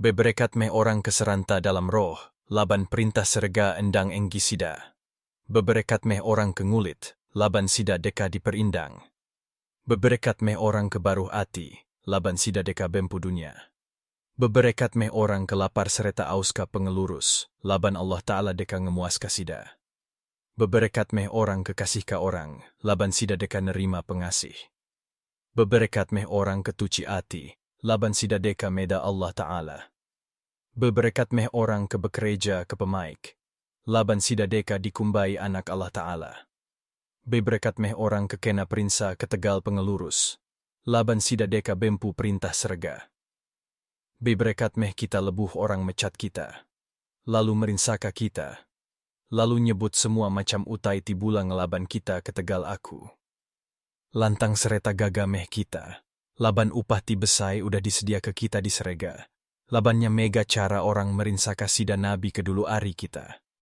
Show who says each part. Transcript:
Speaker 1: Beberekat meh orang ke seranta dalam roh, laban Perintah serega endang enggi sida. Beberekat meh orang ke ngulit, laban sida deka diperindang. Beberekat meh orang ke baruh ati, laban sida deka bempu dunya. Beberekat meh orang ke lapar sereta auska pengelurus, laban Allah Taala deka ngemuaska sida. Beberekat meh orang ke kasihka orang, laban sida deka nerima pengasih. Beberekat meh orang ke tuchi ati, laban sida deka meda Allah Taala. Beberekat meh orang ke bekereja ke pemaik, laban sida deka dikumbai anak Allah Taala. Beberekat meh orang ke kena perinsa ketegal pengelurus, laban sida deka bempu Perintah serega. Beberekat meh kita lebuh orang mechat kita, lalu merinsaka kita, lalu nyebut semua macham utai ti bula ngelaban kita ketegal Aku. Lantang sereta gaga meh kita, laban upah ti besai udah disediaka kita di serega, laban nya mega chara orang merinsaka sida nabi ke dulu ari kita.